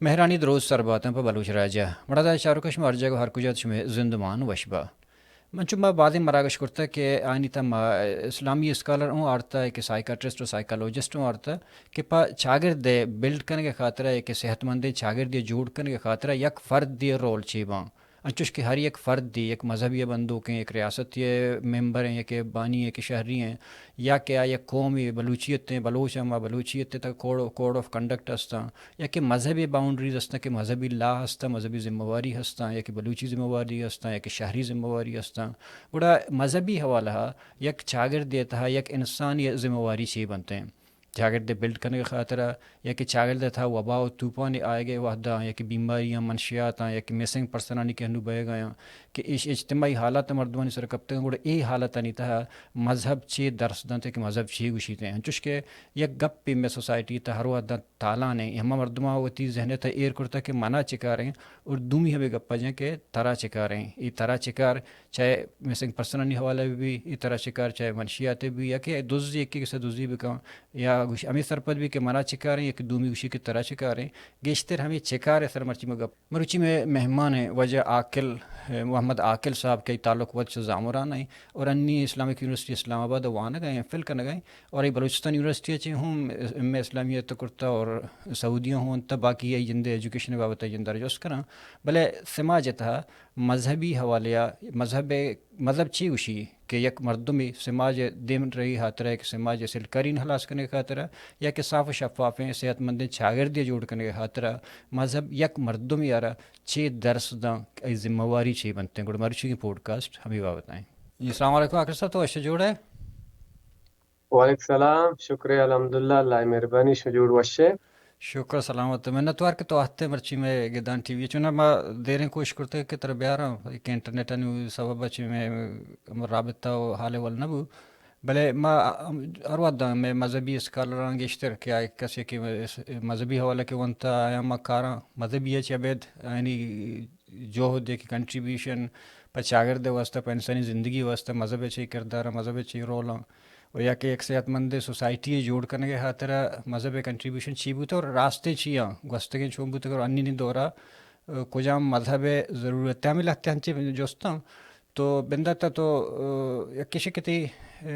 مہرانی دروت سر باتاں پہ بلوچ راج ءَ۔ مڑادا چاروکش ما ہر جاگہ ہر کجا شمئے زندمان وش با۔ من چو ما بازیں مراگش کرتگ کہ آنی تہ ما اسلامی اسکالر اوں آرتا کہ سائیکاٹرسٹ و سائیکالوجسٹ اوں آرتا کہ پہ چاگرد ءِ بلڈ کنگ ءِ خاطرا یا کہ صحت مندیں چاگردے جوڑ کنگ ءِ خاطرا یک فرد ءِ رول چی باں۔ انچوش کہ ہر یک فردے، یک مذہبی ءِ بندوکیں، یک ریاستی ءِ ممبر ایں، یک بانی ایں، یک شہری ایں، یا کہ آ یک قومے، بلوچیت ایں، بلوچ ایں، ما بلوچیت ءِ تہ کوڈ، کوڈ آف کنڈکٹ استاں، یا کہ مذہبی باؤنڈریز استاں کہ مذہبی لا استاں، مذہبی ذمہ واری استاں، یا کہ بلوچی ذمہ واری استاں، یا کہ شہری ذمہ واری استاں۔ گڑا مذہبی حوالہ ءَ یک چاگردے ءِ تہا یک انسانی ذمہ واری چی بنت ایں؟ چاگرد ءِ بلڈ کنگ ءِ خاطرا، یا کہ چاگرد ءِ تہا وبا و طوفانے آیگ ءِ وہداں، یا کہ بیماریاں، منشیاتاں، یا کہ مسنگ پرسنانی کہ ہنو بئیگایاں، کہ ایش اجتماعی حالات مردمانی سر کپتگ، گڑا اے حالتانی تہا مذہب چے درس دنت کہ مذہب چے گوشیت؟ انچوش کہ یک گپے مئے سوسائٹی تہا ہر وہداں تالان ایں، ہما مردماں وتی ذہن ءِ تہا ایر کرتگ کہ منا چکار ایں، اور دومی ہمے گپا جن کہ ترا چکار ایں، اے ترا چکار چاہے مسنگ پرسنانی حوالہ بہ بی، اے ترا چکار چاہے منشیات بہ بی، یا کہ دزی، یکے کسے دزی بکن، یا گوش ہمے سرپد بی کہ منا چکار ایں، یک دومی گوشی کہ ترا چکار ایں۔ گیشتر ہمے چکار ءِ سر مرچی ما گپ۔ مروچی مئے مہمان ایں واجہ عاقل، اے، محمد عاقل صاحب کہ تعلق وت چہ زامران ایں اور انی اسلامک یونیورسٹی اسلام آباد ءَ وانگ ءَ ایں، ایم فل کنگ ءَ ایں اور اے بلوچستان یونیورسٹی ءَ چہ ہوں ایم اے اسلامیات کرتا اور سعودی ءَ ہوں انت، باقی اے جند ءِ ایجوکیشن ءِ بابت ءَ جند ءَ را جست کناں۔ بلے سماج ءِ تہا مذہبی حوالے ءَ، مذہب ءِ، مذہب چی گوشی کہ یک مردمے سماج ءِ دیم رہی ہاترا، یک سماج ءِ سلکاری ہلاس کنگ ءِ خاطرا، یا کہ صاف و شفافیں صحت مندیں چاگردے جوڑ کنگ ءِ خاطرا مذہب یک مردمے ءَ را چے درس داں، اے ذمہ واری چے بنت ایں؟ گڑا مرچیگیں پوڈکاسٹ ہمے بابت ءَ ایں۔ جی، السلام علیکم عاقل صاحب، تو وش جوڑ ئے؟ وعلیکم السلام، شکر الحمدللہ، اللہ ءِ مہربانی، شما جوڑ وش ئے؟ شکر سلامت، منتوار کہ تو آہتے مرچی مئے گدان ٹی وی ءَ۔ چونا ما دیریں کوشش کرتگ کہ ترا بیاراں، کہ انٹرنیٹ ءِ سبب ءَ چہ مئے رابطہ و حال احوال نہ بو، بلے ما ہر وھد ءَ مئے مذہبی اسکالراں گیشتر کہ آ کسے کہ مذہبی حوالہ کہ ونتا، آیاں ما کاراں، مذہبی ءَ چہ ابید آیانی جہد ءَ کہ کنٹریبیوشن پہ چاگرد ءِ واستہ، پہ انسانی زندگی ءِ واستہ مذہب ءِ چے کردار ءَ، مذہب ءِ چے رول آں، و یا کہ یک صحت مند سوسائٹی ءِ جوڑ کنگ ءِ ہاترا مذہب ءِ کنٹریبیوشن چی بوتگ اور راستیں چی آں، گوستگیں چون بوتگ اور انّی دور ءَ، آ، کجام مذہب ءِ ضرورت ایں؟ ہمے لہتے انچیں جست آں۔ تو بندات ءَ تو، آ، یک کشے کہ تئی، آ،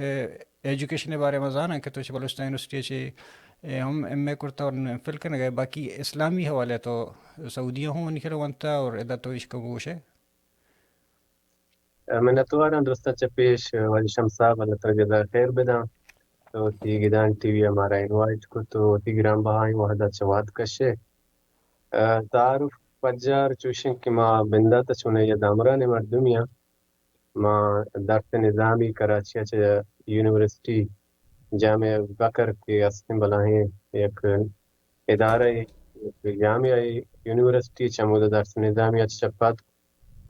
ایجوکیشن ءِ بارے ءَ ما زاناں کہ تو چہ بلوچستان یونیورسٹی ءَ چہ، آ، ہم ایم اے کرتا اور ایم فل کنگ ءَ ئے، باقی اسلامی حوالہ ءَ تو سعودی ءَ ہوں منی خیال ءَ ونتا اور ادا تو ایش کم گوش ئے۔ منتواراں درستاں چہ پیش واجہ شمس صاحب، اللہ ترا جزائے خیر بداں۔ تو وتی گدان ٹی وی ءَ مارا انوائٹ کت و وتی گران بہائیں وہد ءَ چہ وہد کش ئے۔ آ، تعارف پجار چوش انت کہ ما بندات ءَ چونائی ءَ دامرانیں مردمے آں۔ ما درس نظامی کراچی ءَ چہ یونیورسٹی جامعہ بکر کہ استیں بلاہیں یک ادارہ ئے، یک جامعہ ئے، یونیورسٹی، چہ ہمودا درس نظامی ءَ چہ پد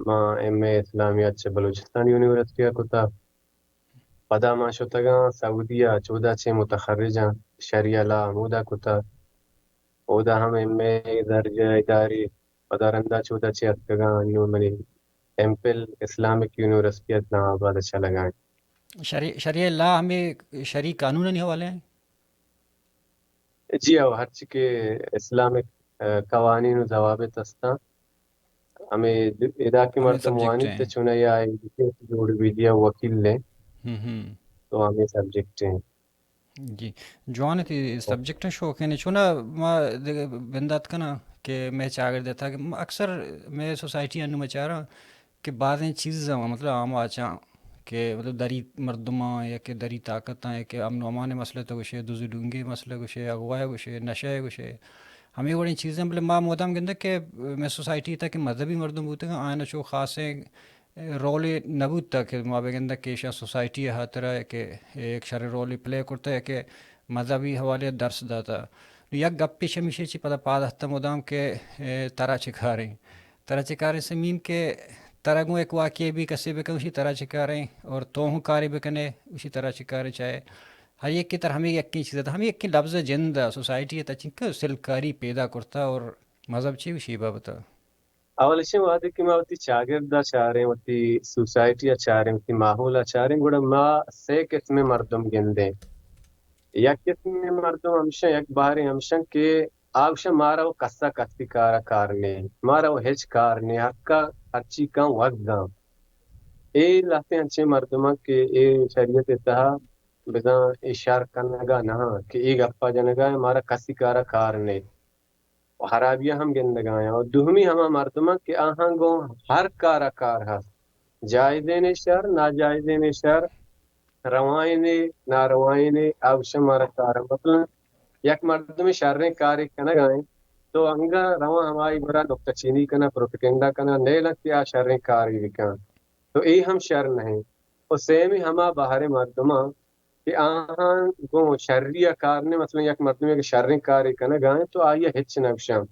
ما ایم اے اسلامیات چہ بلوچستان یونیورسٹی ءَ کتا۔ پدا ما شتگاں سعودی ءَ، چودا چہ متخرجاں شریعہ لا ہمودا کتا۔ اودا ہم ایم اے درجہ ءَ داری۔ پدا رندا چودا چہ اتکگاں، انوں منی ایم فل اسلامک یونیورسٹی اسلام آباد ءَ چلگا انت۔ شری-، شریعہ لا ہمے شری قانونانی حوالہ ءَ؟ جی ہو، ہرچی کہ اسلامک، آ، قوانین و ضوابط ہستاں، ہمے د-، ادا کہ ہمے مردم سبجیکٹ وانیت ایں۔ تہ چونائی ءَ ایجوکیٹ جوڑ بیت یا وکیل ایں۔ ہم ہم۔ تو ہمے سبجیکٹ ایں۔ جی، جوان ایں، تئی سبجیکٹ شوقین ایں۔ چونا ما دگہ بندات کناں کہ مئے چاگرد ءِ تہا کہ اکثر مئے سوسائٹی انوں ما چاراں کہ بازیں چیز ہم، مطلب، آماچاں کہ، مطلب، دری مردماں یا کہ دری طاقتاں یا کہ امن و امان ءِ مسئلہ تو گوشے، دز و ڈونگی مسئلہ گوشے، اغوا گوشے، نشہ گوشے، ہمے وڑیں چیزاں۔ بلے ما مدام گندگ کہ مئے سوسائٹی ءِ تہا کہ مذہبی مردم بوتگاں، آیاں چو خاصیں رولے نہ بوتگ کہ ما بگنداں کہ ایشاں سوسائٹی ءِ ہاترا کہ یک شریں رولے پلے کرتگ یا کہ مذہبی حوالے ءَ درس داتگ۔ نوں یک گپے ہمیش ایں چہ پدا پاد اتکگ مدام کہ، اے، ترا چہ کاریں؟ ترا چہ کاریں سمیم کہ ترا گوں یک واقعے بی، کسے بکن، گوشی ترا چہ کاریں، اور تو ہوں کارے بکنے، گوشی ترا چہ کاریں۔ چاہے ہر یکے تر ہمے یکیں چیز ات، ہمے یکیں لبز ءَ جند ءَ سوسائٹی ءِ تہا چنکہ سلکاری پیدا کرتگ اور مذہب چی گوشی اے بابت ءَ؟ اول ایشیں، وہدے کہ ما وتی چاگرد ءَ چاریں، وتی سوسائٹی ءَ چاریں، وتی ماحول ءَ چاریں، گڑا ما سے قسمیں مردم گندیں۔ یک قسمیں مردم ہمشاں، یک بہرے ہمشاں کہ آ گوشاں مارا و کسا کسی کارا کار نے، مارا و ہچ کار نے، حقا ہرچی کن وت داں۔ اے لہتیں انچیں مردماں کہ اے شریعت ء تہا بزاں اے شر کنگا نہ آں کہ اے گپا جنگا ایں، مارا کسی کارا کار نے و خرابیاں ہم گندگا ایں۔ و دومی ہما مردماں کہ آہاں گوں ہر کارا کار ہست، جائزینے شر، ناجائزینے شر، روائینے، ناروائینے، آ گوشاں مارا کار انت۔ مثلاً یک مردمے شریں کارے کنگا انت، تو انگا رواں ہمائی گورا نکتہ چینی کناں، پروپیگنڈا کناں، نیلاں کہ آ شریں کارے بکن۔ تو اے ہم شر نہ انت۔ و سیمی ہما بہریں مردماں کہ آہاں گوں شری ء کار نے، مثلاً یک مردمے کہ شریں کارے کنگا انت تو آئی ء ہچ نہ گوشاں،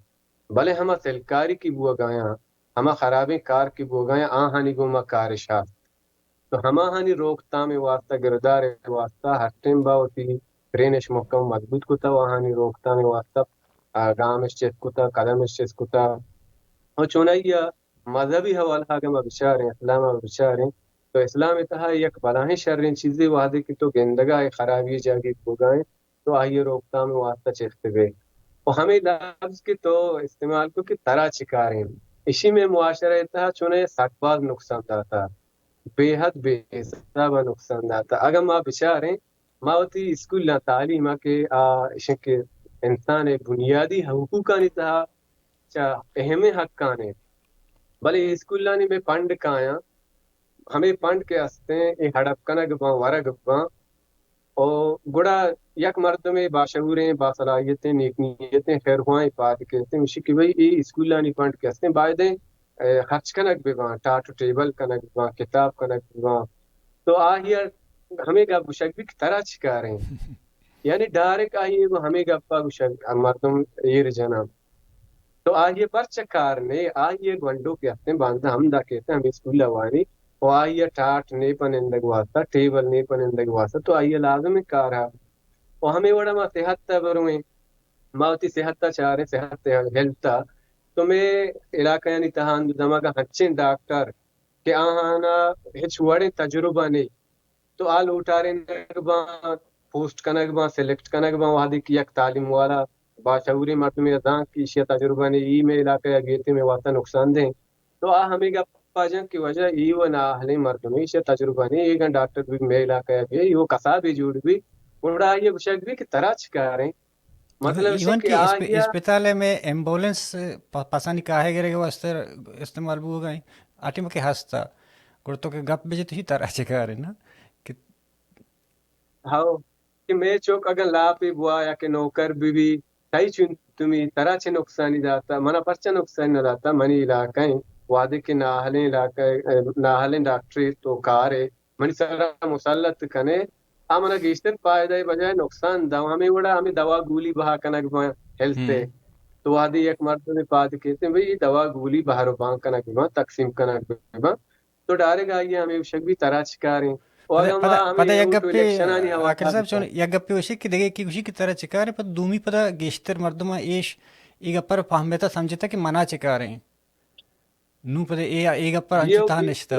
بلے ہما سلکاری کہ بوگا یاں، ہما خرابیں کار کہ بوگا یاں، آہانی گوما کارش ہست۔ تو ہماہانی روکتام ء واسطہ، گردار ء واسطہ ہر ٹیم با وتی پرینش مکم مضبوط کتا و آہانی روکتام ء واسطہ، آ، گامش چست کتا، قدمش چست کتا۔ و چونائی ء مذہبی حوالہ اگاں ما بچاریں، اسلام ء بچاریں، تو اسلام ء تہا یک بلاہیں شریں چیزے وہدے کہ تو گندگا ء خرابی جاگے بوگا انت، تو آئی ء روکتام ء واسطہ چست بے۔ و ہمے لفظ کہ تو استعمال کو کہ ترا چکاریں، اشی میں معاشرہ ء تہا چونیں سک باز نقصان داتا، بے حد بے حساب نقصان داتا۔ اگاں ما بچاریں، ما وتی اسکولاں تعلیم ء کہ آ اشیں کہ انسان ء بنیادی حقوقانی تہا چہ اہمیں حقانے، بلے اسکولانی میں پنڈ کایاں، ہمے پنڈ کہ استیں، اے ہڑپ کنگ باں، ورگ باں، او گڑا یک مردمے باشعوریں، باصلاحیتیں، نیک نیتیں، خیرخواہیں پاد کیتیں، گوشی کہ بھئی، اے اسکولانی پنڈ کہ استیں، بایدیں، اے، خرچ کنگ بہ باں، ٹاٹ و ٹیبل کنگ بہ باں، کتاب کنگ بہ باں۔ تو آہی ء ہمے گپ گوشگ بی کہ ترا چی کاریں؟ یعنی ڈائریکٹ آئی ء گوں ہمے گپ ء گوشگ، مردم ایر جناں۔ تو آئی ء پرچہ کار نے، آئی ء گونڈو کہ ہستیں، باندا ہمدا کیتیں، ہمے اسکول ء وانی، و آئی ء ٹاٹ نے پہ نندگ واسطہ، ٹیبل نے پہ نندگ واسطہ، تو آئی ء لازمیں کار ء۔ و ہمے وڑ ء ما صحت ء برویں، ما وتی صحت ء چاریں، صحت ء ہیلتھ ء، تو مئے علاقہانی تہا انو دمگ ء ہنچیں ڈاکٹر کہ آہانا ہچ وڑیں تجربہ نے، تو آ لوٹارینگ باں، پوسٹ کنگ باں، سلیکٹ کنگ باں، وہدے کہ یک تعلیم والا باشعوریں مردمے ء زانت کہ ایشی ء تجربہ نے، ای مئے علاقہ ء گیتے مئے واسطہ نقصان دیں، تو آ ہمے گپ ء جنت کہ واجہ ای و نااہلیں مردمے، ایشی ء تجربہ نے، اے گن ڈاکٹر بی مئے علاقہ ء بی، ای و کسابے جوڑ بی، گڑا آئی ء گوشگ بی کہ ترا چکاریں؟ مطلب ایش ایون کہ کہ اسپ-، آئی ء اسپتال ء مئے ایمبولینس پ-، پسانی کاہ ء گرگ ء واستہ استعمال بوگ ء انت۔ آ ٹیم کہ ہست ء گڑا تو کہ گپ بجے تو ہی ترا چکاریں نا کہ ہو، کہ مئے چک اگاں لاپے بوا یا کہ نوکر بہ بی، تئی چنتمی، ترا چہ نقصانی داتا، منا پرچا نقصانی نہ داتا، منی علاقہ ایں، وہدے کہ نااہلیں علاقہ، نااہلیں ڈاکٹرے تو کارے، منی سرا مسلط کنے، آ منا گیشتر فائدہ ء بجائے نقصان داں۔ ہمے وڑا ہمے دوا گولی بہا کنگ باں ہیلتھ ء۔ تو وہدے یک مردمے پاد کیتیں، بھئی، اے دوا گولی بہر و بان کنگ باں، تقسیم کنگ باں۔ تو ڈائریکٹ آئی ء ہمے گوشگ بی ترا چکاریں؟ و پدا، اگاں ما پدا، ہمے پدا یک ووٹ گپے، الیکشنانی حوالہ آخر صاحب، چون بچاریں۔ یک گپے گوشی کہ دگہ یکے گوشی کہ ترا چکاریں، پدا دومی پدا گیشتر مردماں ایش، اے گپ ء پہمتا سمجھتا کہ منا چکاریں۔ نوں پدا اے، اے گپ ء انچو تہا نشتہ۔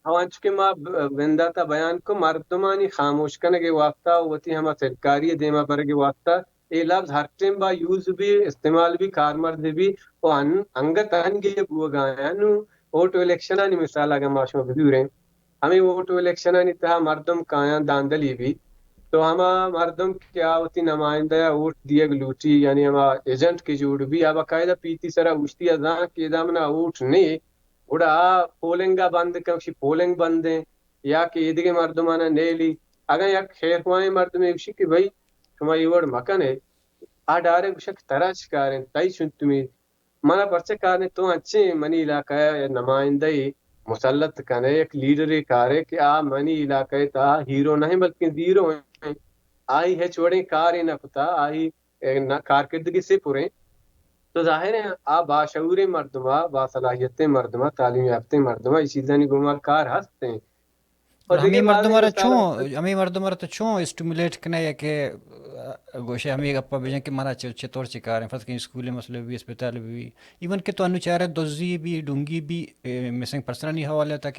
ہو، انچو کہ ما ب-، بندات ء بیان کو، مردمانی خاموش کنگ ء واسطہ و وتی ہما سرکاری ء دیما برگ ء واسطہ اے لفظ ہر ٹیم با یوز بی، استعمال بی، کارمرز بی، و ان-، انگت انگے بوگا انت۔ نوں ووٹ و الیکشنانی مثال اگاں ما شما بزوریں، ہمے ووٹ و الیکشنانی تہا مردم کایاں داندلی بی، تو ہما مردم کہ آ وتی نمائندہ ء ووٹ دیگ لوٹی، یعنی ہما ایجنٹ کہ جوڑ بی، آ باقاعدہ پیتی سرا اوشتی ء زان کہ ادا منا ووٹ نے، گڑا آ پولنگ ء بند کن، شی پولنگ بندیں، یا کہ ایدگہ مردمانا نیلی۔ اگاں یک خیرخواہیں مردمے گوشی کہ بھئی، شما اے وڑ مکنے، آ ڈائریکٹ گوشگ ترا چکاریں، تئی چنتمی، منا پرچہ کار نے، تو انچیں منی علاقہ ء نمائندہ ء مسلط کنے، یک لیڈرے کارے کہ آ منی علاقہ ء تہا ہیرو نہ انت بلکیں زیرو انت۔ آئی ہچ وڑیں کارے نہ کتا، آئی نہ کارکردگی صفر انت۔ تو ظاہر ہے آ باشعوریں مردم ء، باصلاحیتیں مردم ء، تعلیم یافتیں مردم ء، اے چیزانی گوما کار ہست انت۔ اور گڑا ہمے دگہ مردم بازیں ء را مثال چون، ہست۔ ہمے مردم ء را تو چون اسٹیمولیٹ کنئے یا کہ، آ، گوشے ہمے گپ ء بجن کہ منا چ-، چطور چہ کاریں، فرض کن اسکول ء مسئلہ بی، اسپتال بی، ایون کہ تو انو چارئے دزی بی، ڈونگی بی، اے، مسنگ پرسنانی حوالہ تک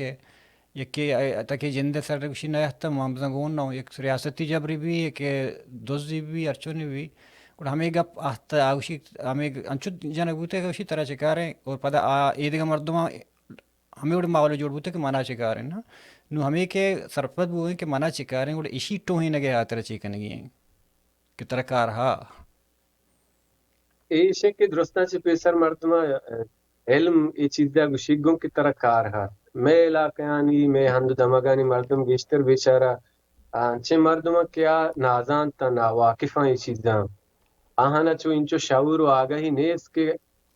یکے، اے، تک جند ء سر گوشی نہ اتم، ما بزاں گون نہ، یک ریاستی جبری بی، یک دزی بی، ہرچونی بی، گڑا ہمے گپ آہت آ گوشی، ہمے گ-، انچو جنگ بوتگ کہ گوشی ترا چہ کاریں، اور پدا آ ایدگہ مردماں ہمے وڑ ماحول جوڑ بوتگ کہ منا چہ کاریں نا۔ نوں ہمے کہ سرپد بوئیں کہ منا چہ کاریں، گڑا اشی ٹوہینگ ء ہاترا چے کنگی ایں کہ ترا کار ہا۔ ایش کہ درستاں چہ پیسر مردماں علم اے چیزا گوشیگ گوں کہ ترا کار ہا۔ مئے علاقہانی، مئے ہند و دمگانی مردم گیشتر بیچارہ انچیں مردماں کہ آ نازانت ء ناواقفاں اے چیزاں۔ آہانا چو انچو شعور و آگہی نیست کہ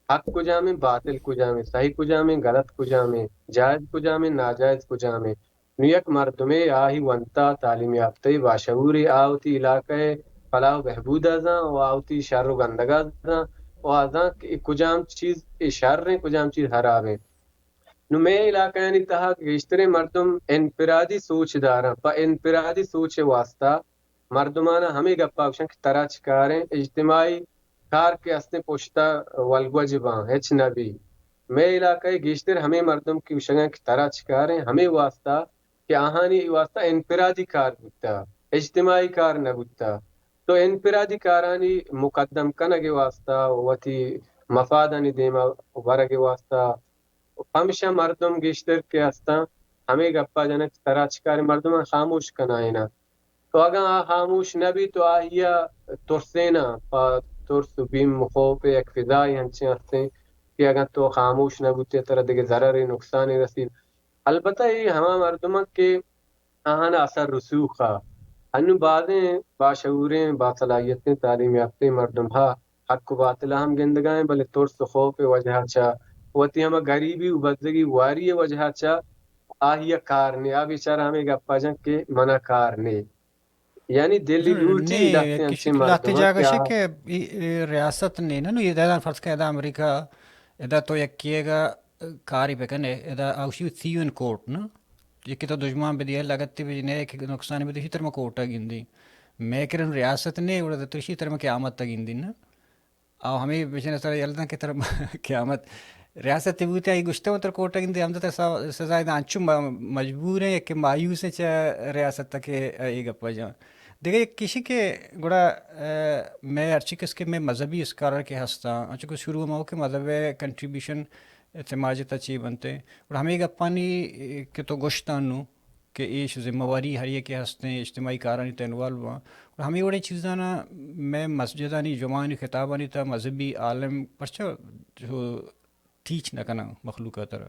حق کجامیں، باطل کجامیں، صحیح کجامیں، غلط کجامیں، جائز کجامیں، ناجائز کجامیں۔ نوں یک مردمے آہی ونتا، تعلیم یافتہ، باشعورے، آ وتی علاقہ ء فلاح و بہبود ء زان و آ وتی شر و گندگ ء زان و آ زان کہ اے کجام چیز اے شر ایں، کجام چیز حراب ایں۔ نوں مئے علاقہانی تہا گیشتریں مردم انفرادی سوچ داراں، پہ انفرادی سوچ ء واسطہ مردماناں ہمے گپا گوشاں کہ ترا چہ کاریں، اجتماعی کار کہ استیں پشتا ولگوج باں، ہچ نہ بی۔ مئے علاقہ ء گیشتر ہمے مردم کہ گوشگاں کہ ترا چہ کاریں، ہمے واسطہ کہ آہانی واسطہ انفرادی کار بوتا، اجتماعی کار نہ بوتا۔ تو انفرادی کارانی مقدم کنگ ء واسطہ، وتی مفادانی دیما برگ ء واسطہ، پمشا مردم گیشتر کہ ہستاں، ہمے گپا جنگ کہ ترا چہ کاریں، مردماں خاموش کنائیناں۔ تو اگاں آ خاموش نہ بیت تو آہیا ترسیناں، پہ ترس و بیم و خوف یک فضائے ہنچیں ہستیں کہ اگاں تو خاموش نہ بوتے ترا دگہ ضررے نقصانے رسیت۔ البتہ اے ہما مردماں کہ آہان اثر رسوخ ء انوں بازیں باشعوریں، باصلاحیتیں، تعلیم یافتیں مردم ہا حق و باطل ء ہم گندگائیں، بلے ترس و خوف ء وجہ چہ، وتی ہما گریبی و بزگی واری ء وجہ چہ آہی ء کار نے۔ آ بیچارہ ہمے گپا جن کہ منا کار نے۔ یعنی دلی لوٹی لہتے انچیں مردم کہ آ کہ ریاست نے نا، نو یہ دادان فرض کہ ادا امریکہ، ادا تو یک کیے گا کاری بکنے، ادا اوشی سی یو ان کورٹ نا، یکی تو دژمان بدی، لگت بدی، نئے کہ نقصان بدی، شی تر ما کورٹ ء گندی۔ مئے کرن ریاست نے، گڑا تو شی تر ما قیامت ء گندی نا۔ او ہمے بچن سر یل داں کہ تر قیامت ریاست بوتے، آئی گشتہ تر کورٹ ء گندی، ہم تر سزا داں۔ انچو مجبور ہیں کہ مایوس ہیں چہ ریاست تک اے گپ جان۔ دگہ یک کشی کہ گڑا، ء، مئے ہرچی کس کہ مئے مذہبی اسکالر کہ ہستاں، انچو کہ شروع ہما کہ مذہب ء کنٹریبیوشن سماج ء تہ چی بنت، گڑا ہمے گپانی کہ تو گوشتاں نوں کہ ایش ذمہ واری ہر یکے ہستیں، اجتماعی کارانی تہ انوالو باں، گڑا ہمے وڑیں چیزانا مئے مسجدانی جمعہانی خطابانی تہ مذہبی عالم پرچا ٹیچ نہ کناں مخلوق ء ترا؟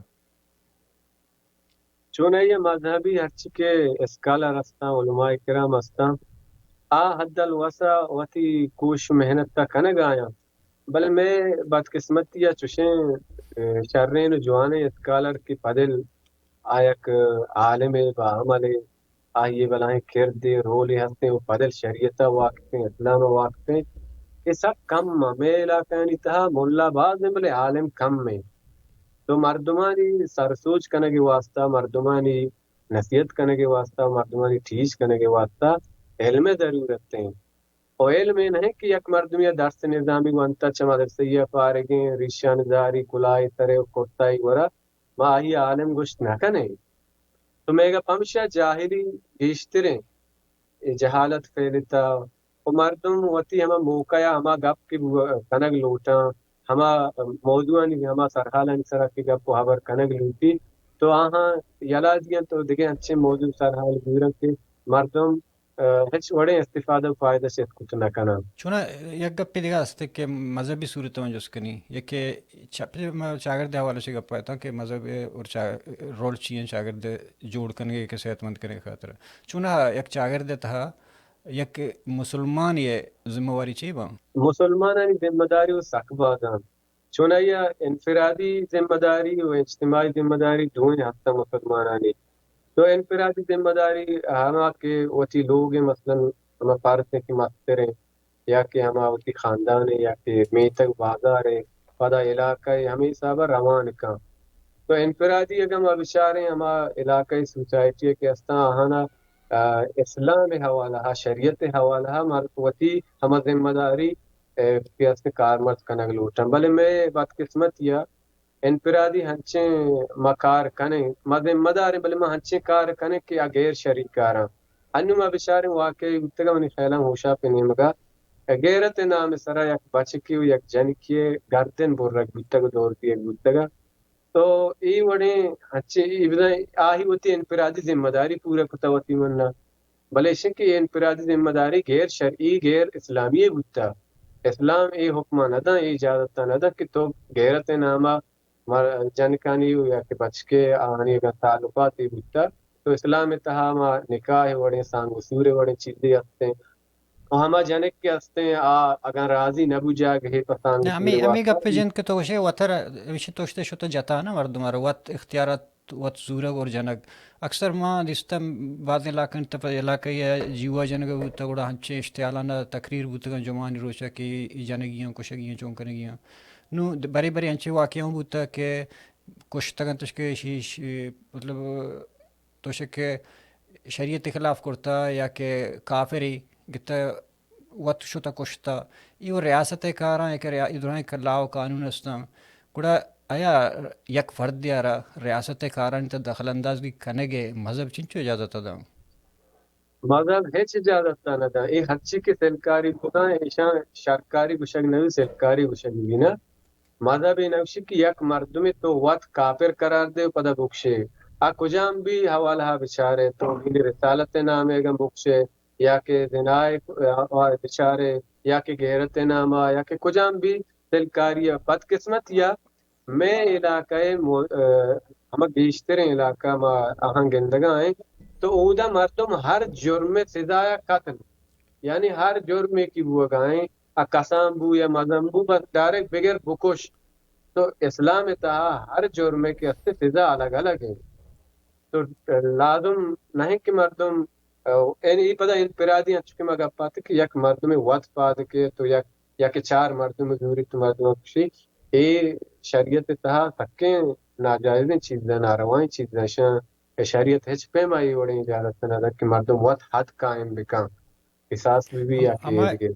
چونائی ء مذہبی ہرچی کہ اسکالر ہستاں، علماء کرام ہستاں، آ حد الوسع وتی کوش و محنت ء کنگ ء آیاں، بلے مئے بدقسمتی ء چوشیں، ء، شریں و جوانیں اسکالر کہ پدل آ یک عالمے، با عملے، آئی ء بلاہیں کردے، رولے ہستیں و پدل شریعت ء واقفیں، اسلام ء واقفیں، اے سک کم ء۔ مئے علاقہانی تہا ملا باز انت بلے عالم کم انت۔ تو مردمانی سرسوج کنگ ء واسطہ، مردمانی نصیحت کنگ ء واسطہ، مردمانی ٹیچ کنگ ء واسطہ علم ء ضرورت انت۔ و علم اے نہ انت کہ یک مردمے ء درس نظامی ونتہ، چہ مدرسہ ء فارغیں، ریشان زاری، کلاہے سر ء و کرتائی گورا، ما آئی ء عالم گوشت نہ کنیں۔ تو مئے گپ ہمشہ جاہلی گیشتریں، اے جہالت پھیلتہ و مردم وتی ہما موقع ء ہما گپ کہ بو-، کنگ لوٹاں، ہما موضوعانی، ہما سرحالانی سرا کہ گپ و ہبر کنگ لوٹی، تو آہاں یلا دیاں تو دگہ انچیں موضوع سرحال گوراں کہ مردم، ء، ہچ وڑیں استفادہ و فائدہ چست کت نہ کناں۔ چونا یک گپے دگہ است کہ مذہبی صورت من جست کنی، یک کہ چ-، ما چاگرد حوالے سے گپ اتاں کہ مذہب اور چا-، رول چی ہیں چاگرد جوڑ کنگے کہ صحت مند کنگے خاطر۔ چونا یک چاگرد تہا یک مسلمان یہ ذمہ واری چی باں؟ مسلمانانی ذمہ داری و سک بازاں۔ چونائی ء انفرادی ذمہ داری و اجتماعی ذمہ داری دوئیں ہستاں مسلمانانی۔ تو انفرادی ذمہ داری ہما کہ وتی لوگ ء مثلاً ہما فرض کہ مستر انت یا کہ ہما وتی خاندان ء یا کہ میتگ بازار ء پدا علاقہ ء ہمے حساب ء روان کن۔ تو انفرادی اگاں ما بچاریں ہما علاقہ ء سوسائٹی ء کہ ہستاں آہانا، آ، اسلام ء حوالہ ء، شریعت ء حوالہ ء مر-، وتی ہما ذمہ داری ء کہ است کارمرز کنگ لوٹاں۔ بلے مئے بدقسمتی ء انفرادی ہنچیں ما کار کنیں، ما ذمہ داریں، بلے ما ہنچیں کار کنیں کہ آ غیر شریک کاراں۔ انوں ما بچاریں واقعی بوتگ ء منی خیالاں ہوشاپ ء نیمگ ء غیرت ءِ نام ءِ سرا یک بچکے و یک جنکے ءِ گردن برگ بوتگ و دور دیگ بوتگ۔ تو اے وڑیں انچیں، اے بزاں آہی وتی انفرادی ذمہ داری پورا کتہ وتی منا، بلے ایش کہ اے انفرادی ذمہ داری غیر شرعی، غیر اسلامی بوتہ۔ اسلام اے حکم نہ داں، اے اجازت نہ داں کہ تو غیرت ءِ ناما مر-، جنکانی یا کہ بچکے آہانی اگاں تعلقاتے بوتہ، تو اسلام ءِ تہا ہما نکاح ءِ وڑیں، سانگ و سور ءِ وڑیں چیزے ہستیں۔ و ہما جنک کہ ہستیں، آ اگاں راضی نہ بوجاگ ہے پہ سانگ و نہ، ہمے، سور ءِ ہمے واسطہ۔ گپ جنت کہ تو گوشے وتر، ہمیشی تو شتے شتہ جتا نہ مردم ءَ را وت اختیارات وت زورگ اور جنگ۔ اکثر ما دیستہ بازیں علاقہ، علاقہ یا جیوا جنگ بوتہ، گڑا ہنچیں اشتعالانہ تقریر بوتگاں جمعانی روچا کہ ای جنگی ہیں، کشگی ہیں، چون کنگی ہیں۔ نو د-، برے برے انچیں واقعہ ہوں بوتہ کہ کشتگ انت، توش کہ شی-، شی-، مطلب، توش کہ شریعت خلاف کرتہ یا کہ کافرے گتہ وت شتہ کشتہ۔ ای و ریاست ءِ کاراں یا کہ ریا-، ای دراہیں ک-، لا و قانون استاں۔ گڑا آیا یک فردے ءَ را ریاست ءِ کارانی تہ دخل اندازی کنگ ءِ مذہب چنچو اجازت داں؟ مذہب ہچ اجازت نہ داں۔ اے ہرچی کہ سلکاری بکاں، ایشاں شرکاری گوشگ نہ بی، سلکاری گوشگ بی نا۔ مذہب اے نوشی کہ یک مردمے تو وت کافر قرار دے و پدا بکشے۔ آ کجام بی حوالہ بچارے، توہین رسالت نامے اگاں بکشے، یا کہ زنا بچارے، یا کہ غیرت ناما، یا کہ کجام بی سلکاری، بدقسمتی ءَ مئے علاقہ ءِ مو-، ءَ، ہما گیشتریں علاقہ ما آہاں گندگا ایں، تو اودا مردم ہر جرم ءِ سزا ءَ قتل، یعنی ہر جرمے کہ بوگا ایں، آ کسان بو یا مزن بو، بس ڈائریکٹ بگر بکش۔ تو اسلام ءِ تہا ہر جرمے کہ ہستے سزا الگ الگ ایں۔ تو لازم نہ کہ مردم، ءَ، یعنی اے پدا انفرادی انچو کہ ما گپ آتے کہ یک مردمے وت پاد کے تو یک یا کہ چار مردم زوری تو مردم کشی، اے شریعت ءِ تہا سکیں ناجائزیں چیزاں، ناروائیں چیزاں، شاں شریعت ہچ پیما اے وڑیں اجازت نہ دنت کہ مردم وت حد قائم بکن، قصاص بہ بی یا کہ ہما اے دگہ۔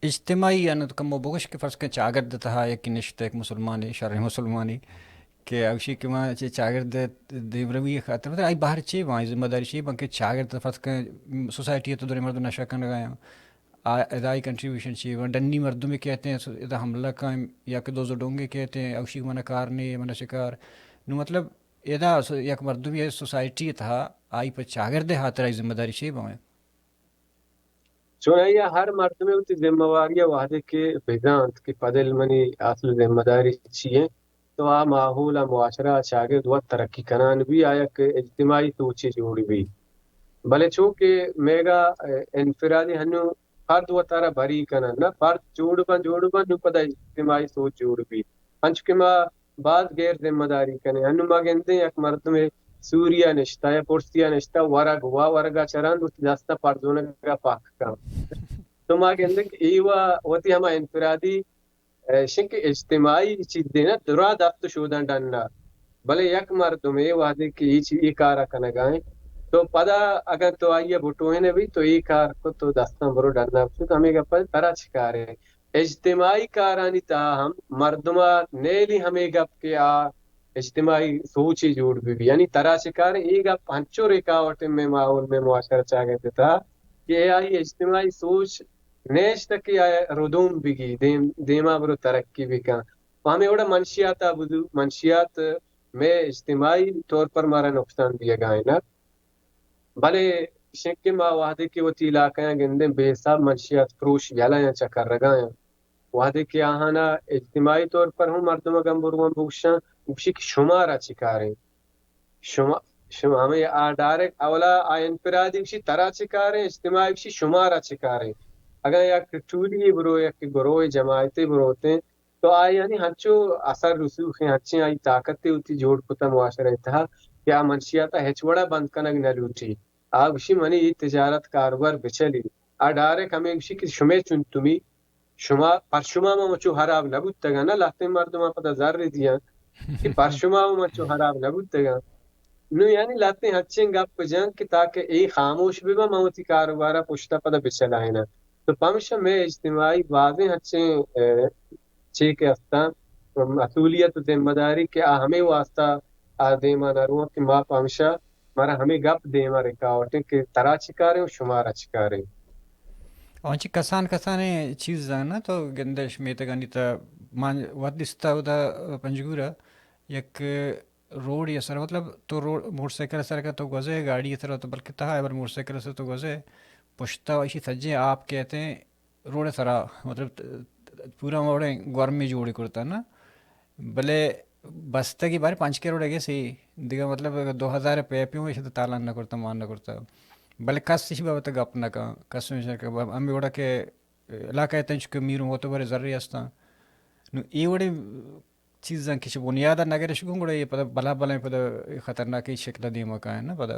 اجتماعی انت کمو بگوش کہ فرض کن چاگرد ءِ تہا یکے نشتہ، یک مسلمانے، شریں مسلمانے، کہ اوشی کہ ما چہ چاگرد ءِ دیمروی ءِ خاطر، مطلب، آئی بہر چے باں، آئی ذمہ داری چے باں کہ چاگرد ءَ فرض کن سوسائٹی ءِ تو درے مردم نشہ کنگا آں، آ، ادا آئی کنٹریبیوشن چی؟ ڈنی مردمے کہتے ہیں، ادا حملہ کن یا کہ دز و ڈونگے کہتے ہیں، اوشی من کار نے، من شکار۔ نو مطلب، ادا س-، یک مردمے سوسائٹی تہا آئی پہ چاگرد ءِ ہاترا آئی ذمہ داری چی بویں؟ چونایا ہر مردمے وتی ذمہ واری وہدے کہ بزانت کہ پدل منی اصل ذمہ داری چی ہیں، تو آ ماحول، آ معاشرہ، آ چاگرد وت ترقی کنان بی، آ یک اجتماعی سوچے جوڑ بی۔ بلے چونکہ میگا، ءَ، انفرادی ہنو فرد وتارا بری کنن، نہ فرد جوڑ بن، جوڑ بن، نو پدا اجتماعی سوچ جوڑ بی۔ انچو کہ ما باز غیر ذمہ داری کنیں۔ ہنو ما گندیں یک مردمے سوریا نشتہ یا پرسیا نشتہ، ورگ وا، ورگا چرند وتی دستا پرزونگا پاک کن۔ تو ما گندیں کہ ایوا وتی ہما انفرادی، ءَ، شنکہ اجتماعی چیزے نہ، درا دست شودن ڈنا۔ بلے یک مردمے وہدے کہ اے چی-، اے کارا کنگا ایں، تو پدا اگاں تو آئیا بٹوہنے بی، تو اے کار کو تو دستاں برو ڈنا بچو، تو ہمے گپا ترا چی کارے؟ اجتماعی کارانی تہا ہم مردما نیلی ہمے گپ کہ آ اجتماعی سوچے جوڑ بہ بی۔ یعنی ترا چہ کاریں اے گپ ہنچو رکاوٹ مئے ماحول، مئے معاشرہ چاگرد ءِ تہا کہ اے آئی اجتماعی سوچ نیشت کہ آ ردوم بگی، دیم، دیما برو ترقی بکن۔ و ہمے وڑا منشیات آ بدو، منشیات مئے اجتماعی طور پر مارا نقصان دیگا ایں نا۔ بلے شنکہ ما وہدے کہ وتی علاقہ آں گندیں بے حساب منشیات فروش یلہ آں چکرگا آں۔ وہدے کہ آہانا اجتماعی طور پر ہم مردم اگاں بروان بگوشاں، گوشی کہ شمارا چی کاریں؟ شما، شما ہمے آ ڈائریکٹ اولا آ انفرادی گوشی ترا چی کاریں، اجتماعی گوشی شمارا چی کاریں۔ اگاں یک ٹولی برو، یک گروہ جماعتے بروتیں، تو آیانی ہنچو اثر رسوخ ہیں، ہنچیں آئی طاقت وتی جوڑ کتا معاشرہ تہا کہ آ منشیات ہچ وڑا بند کنگ نہ لوٹی۔ آ گوشی منی اے تجارت کاروبار بچلی۔ آ ڈائریکٹ ہمے گوشی کہ شمے چنتمی، شما، پر شما ما چو حراب نہ بوتگاں، نہ لہتیں مردماں پدا زر دیاں کہ پر شما ما چو حراب نہ بوتگاں۔ نو یعنی لہتیں ہنچیں گپ جن کہ تاکہ اے خاموش بہ باں، من وتی کاروبارا پشتا پدا بچلائیناں۔ تو پمشا مئے اجتماعی بازیں ہنچیں، ءَ، چے کہ استاں، مسئولیت و ذمہ داری کہ آ ہمے واسطہ آ دیما نہ رواں کہ ما پمشا مارا ہمے گپ دیما رکاوٹیں کہ ترا چی کاریں و شمارا چی کاریں۔ انچیں کسان کسانیں چیز زاناں تو گندش میتگانی تہ، من وت دیستہ اودا پنجگورا یک روڈے سرا، مطلب تو روڈ، موٹرسائیکل سرا کہ تو گوزے، گاڑی سرا تو بلکہ تہا، بل موٹرسائیکل سرا تو گوزے، پشتا ایشی سجیں آپ کیتیں روڈ سرا، مطلب پورا وڑیں گورمی جوڑی کرتا نا۔ بلے بستگی بارے پنچ کروڑ گیسی، دگہ مطلب دو ہزار پیپی ہوں ایشی تو تالان نہ کرتا، مان نہ کرتا۔ بلے کس ایشی بابت گپ نہ کن، کس ایشی نہ کن۔ ہمے وڑا کہ علاقہ تنچ کہ میروں ہو تو بارے ذرے ہستاں۔ نو اے وڑے چیزاں کہ چہ بنیاد نگرش گوں گڑا اے پدا بلا بلائیں پدا خطرناکیں شکل دیما کائیں نا پدا۔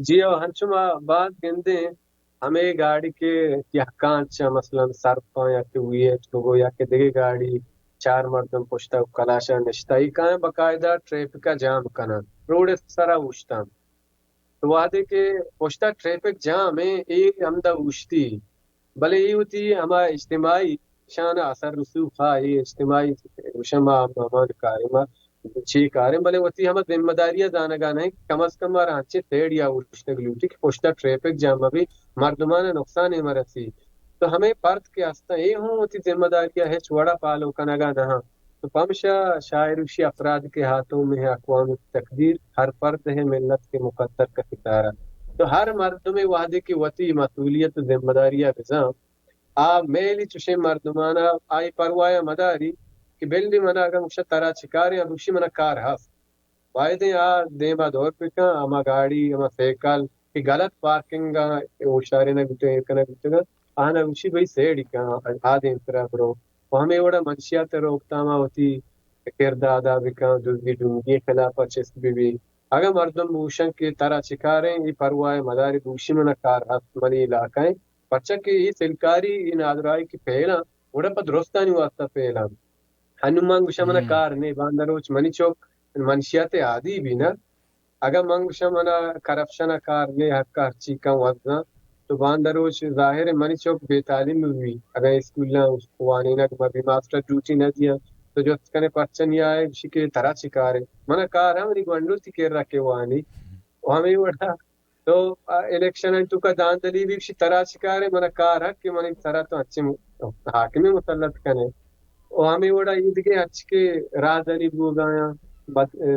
جی او ہنچو ما باز گندیں ہمے گاڑی کہ یکانچ مثلاً سرپاں یا کہ وی ایچ کو یا کہ دگہ گاڑی چار مردم پشتا کلاشا نشتہ، ای کائیں باقاعدہ ٹریفک جام کنن، روڈ سرا اوشتن۔ تو وہدے کہ پشتا ٹریفک جام ایں، اے ہمدا اوشتی، بلے اے وتی ہما اجتماعی شان اثر رسوخ ہا، اے اجتماعی گوشم ما ہمان کاریں ما چی کاریں، بلے وتی ہما ذمہ داری زانگا نہیں کہ کم از کم مارا ہنچیں سیڈ یا اوشتگ لوٹی کہ پشتا ٹریفک جام مبی، مردمان نقصان مرسی۔ تو ہمیں فرد کہ ہستاں، اے ہوں وتی ذمہ داری ہچ وڑا پالو کنگا نہ ہاں۔ تو پمشا شاعر وشی افراد کے ہاتھوں میں ہے اقوام کی تقدیر، ہر فرد ہے ملت کے مقدر کا ستارہ۔ تو ہر مردم وہدے کہ وتی مسئولیت و ذمہ داری بزاں، آ میلی چشیں مردمانا آئی پرواہ مداری کہ بلی منا اگاں گوشا ترا چکاریں، ابوشی منا کار ہست۔ بایدیں آ دیما دور بکن، ہما گاڑی، ہما سیکل کہ غلط پارکنگ ء اوشارینگ بوتگ، ایر کنگ بوتگ، آہانا گوشی بھئی سیڈی کن، آ دیمترا برو۔ و ہمے وڑا منشیات ء روکتاما وتی کرد ء ادا بکن، دزی ڈنگی خلاف ء چست بہ بی۔ اگاں مردم بوشن کہ ترا چہ کاریں، اے پرواہ مداری بوشی منا کار ہست منی علاقہ ء، پرچا کہ اے سلکاری، اے نادراہی کہ پھیلاں، گڑا پہ درستانی واسطہ پھیلاں۔ ہنو من گوشاں منا کار نے، باندا روچ منی چک منشیات عادی بی نا۔ اگاں من گوشاں منا کرپشن ء کار نے، حق ء ہرچی کن وزاں، تو باندا روچ ظاہر ہے منی چک بے تعلیم بی، اگاں اسکولاں وانینگ مبی، ماسٹر ڈیوٹی نہ دیاں، تو جست کنے پرچہ نیائے، گوشی کہ ترا چی کارے؟ منا کار ہم منی گونڈو تی کرا کہ وانی۔ و ہمے وڑا تو، آ، الیکشن ء توکا دھاندلی بی، گوشی ترا چی کارے؟ منا کار حق کہ منی سرا تو انچیں م-، حاکمے مسلط کنے۔ و ہمے وڑا ایدگہ ہرچ کہ راہداری بوگایاں، بد-، ا،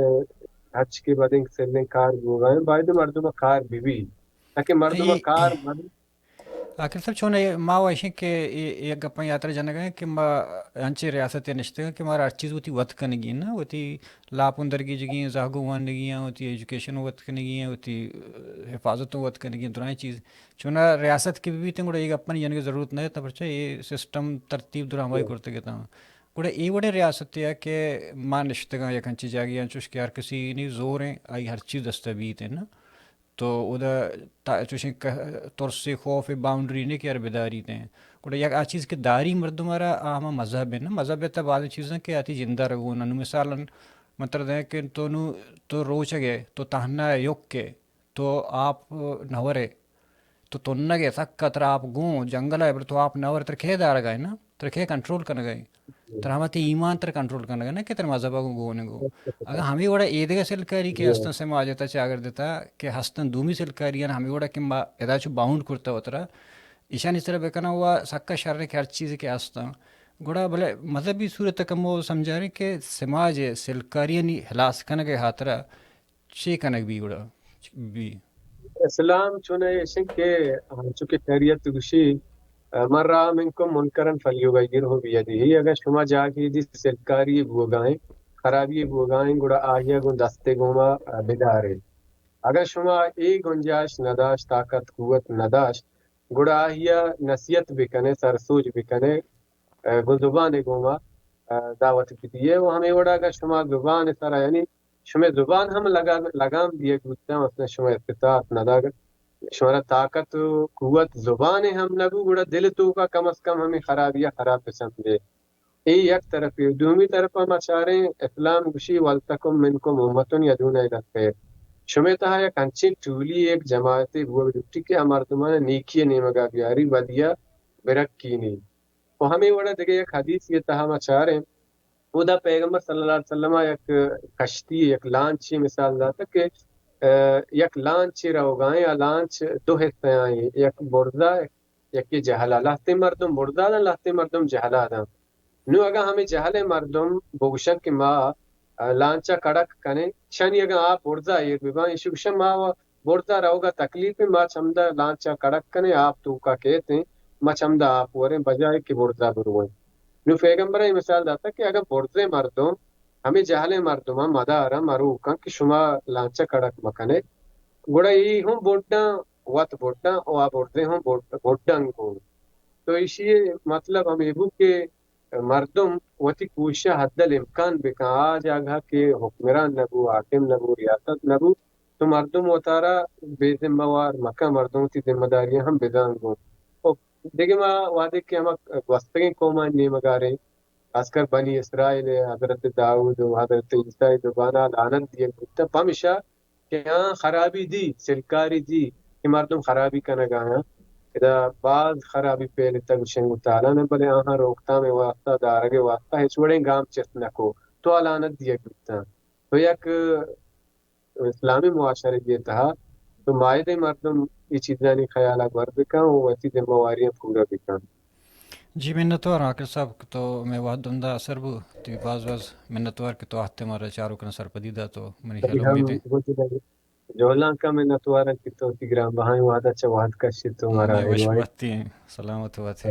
ہرچ کہ بدیں سلیں کار بوگایاں، باید مردم کار بہ بی، تاکہ مردم اے کار مبی۔ عاقل صاحب، چون اے ما و ایشیں کہ اے، اے گپاں یاترا جنگ ء کہ ما انچیں ریاست ء نشتگ کہ مارا ہر چیز وتی وت کنگی نا، وتی لاپ اوں درگیجگی ایں، زہگ اوں وانگی ایں، وتی ایجوکیشن اوں وت کنگی ایں، وتی، ء، حفاظت اوں وت کنگی ایں، درائیں چیز۔ چونا ریاست کہ بہ بیت، گڑا اے گپانی جنگ ء ضرورت نہ ات، پرچا اے سسٹم ترتیب دراہ ہمائی کرتگ اتاں۔ گڑا اے وڑیں ریاستے ء کہ ما نشتگاں یک انچیں جاگہے آں، چوش کہ ہر کسی نی زور ایں، آئی ہر چیز دست ء بیت ایں نا۔ تو اودا تا-، چوشیں کہ ترس ء خوف ء باؤنڈری نے کہ ہر بداریت ایں۔ گڑا یک آ چیز کہ داری مردم ء را آ ہما مذہب ایں نا، مذہب ء تہ بازیں چیزاں کہ آتی جند ء را گون انت۔ نوں مثال من ترا دیں کہ تو نوں تو روچگ ئے، تو تہنا ئے، یک ئے، تو آپ نہ ورے، تو تنگ ئے، سک ء ترا آپ گون، جنگل ء، بلے تو آپ نہ ورے، ترا کئے دارگ ء انت نا؟ ترا کئے کنٹرول کنگ ء انت؟ ترا ہما تئی ایمان ترا کنٹرول کنگ ء انت کہ ترا مذہب ء گون انت گوں۔ اگاں ہمے وڑا ایدگہ سلکاری کہ استاں سماج ء تہ چاگرد ء تہ کہ ہستاں دومی سلکاری آں ہمے وڑا کہ ما ادا چو باؤنڈ کرتہ وترا ایشانی سرا بکناں و سکا شر کہ ہر چیزے کہ استاں گڑا بلے مذہبی صورت ء کمو سمجھاریں کہ سماج ء سلکاریانی ہلاس کنگ ء ہاترا چے کنگ بی گڑا بی؟ اسلام چون ایش انت کہ چونکہ شریعت گوشی، من رأى منكم منكرا فليغيره بيده، اگر شما جاگہے دی سلکاری بوگائیں، خرابی بوگائیں، گڑا آہیا گوں دستے گوما بدارے۔ اگر شما اے گنجائش نداشت، طاقت قوت نداشت، گڑا آہیا نصیحت بکنے، سرسوج بکنے، ء گوں زبان ء گوما، ء دعوت بدیے و ہمے وڑا اگر شما زبان ء سرا، یعنی شمئے زبان ہم لگا-، لگام دیگ بوتاں، مثلاً شما استطاعت نداگ، شمارا طاقت و قوت زبان ء ہم نبو، گڑا دل توکا کم از کم ہمے خرابی ء خراب بسمجھے۔ اے یک طرفے۔ دومی طرفا ما چاریں اسلام گوشی، ولتکن منکم امة یدعون الی الخیر۔ شمئے تہا یک انچیں ٹولی، یک جماعتے بوگ لوٹی کہ آ مردمان نیکی ء نیمگا بیاری، ودیا برکینی۔ و ہمے وڑا دگہ یک حدیثے تہا ما چاریں، اودا پیغمبر صلی اللہ علیہ وسلم ء یک کشتی، یک لانچے مثال داتگ کہ، ء، یک لانچے روگائیں، آ لانچ دو حصہ آئیں، یک برزا، یکے جہلا، لہتیں مردم برزا داں، لہتیں مردم جہلا داں۔ نوں اگاں ہمے جہلیں مردم بگوشن کہ ما، ء، لانچ ء کڑک کنیں، شانی اگاں آپ برزا ایر بہ باں، ایشی گوشن ما و برزا روگا تکلیف ایں، ما چمدا لانچ ء کڑک کنیں، آپ توکا کیتیں، ما چمدا آپ وریں، بجائے کہ برزا برویں۔ نوں پیغمبر ء مثال داتا کہ اگاں برزیں مردم ہمے جہلیں مردماں مداراں مروکاں کہ شما لانچ ء کڑک مکنے، گڑا اے ہم بڈاں، وت بڈاں، و آ برزیں ہم بڈ-، بڈاں گوں۔ تو ایشی مطلب ہمے بو کہ مردم وتی کوشش ء حد الامکان بکن، آ جاگہ کہ حکمران نہ بو، حاکم نہ بو، ریاست نہ بو، تو مردم وتارا بے ذمہ وار مکن، مردم وتی ذمہ داریاں ہم بزان گوں۔ و دگہ ما وہدے کہ ہما گوستگیں قومانی نیمگاریں، خاص کر بنی اسرائیل ء حضرت داؤد و حضرت عیسی ء زبان ء لعنت دیگ بوتہ، پمشا کہ آ خرابی دی، سلکاری دی کہ مردم خرابی کنگ ء آیاں۔ ادا باز خرابی پھیلتگ شنگ و تالان ء، بلے آہاں روکتام ء واسطہ، دارگ ء واسطہ ہچ وڑیں گام چست نہ کو، تو آ لعنت دیگ بوتاں۔ تو یک اسلامی معاشرگے تہا تو مائدیں مردم اے چیزانی خیال ء گور بکن و وتی ذمہ واریاں پورا بکن۔ جی منتوار عاقل صاحب کہ تو مئے وہد ہمدا اثر بو، تئی باز باز منتوار کہ تو آہتے مارا چاروکاں سرپدی دات و منی خیال امید ایں۔ جولانکا منتوار کہ تو وتی گران بہائیں وہدا چہ وہد کشت تو مارا مئے وش بختی ایں۔ سلامت باتے۔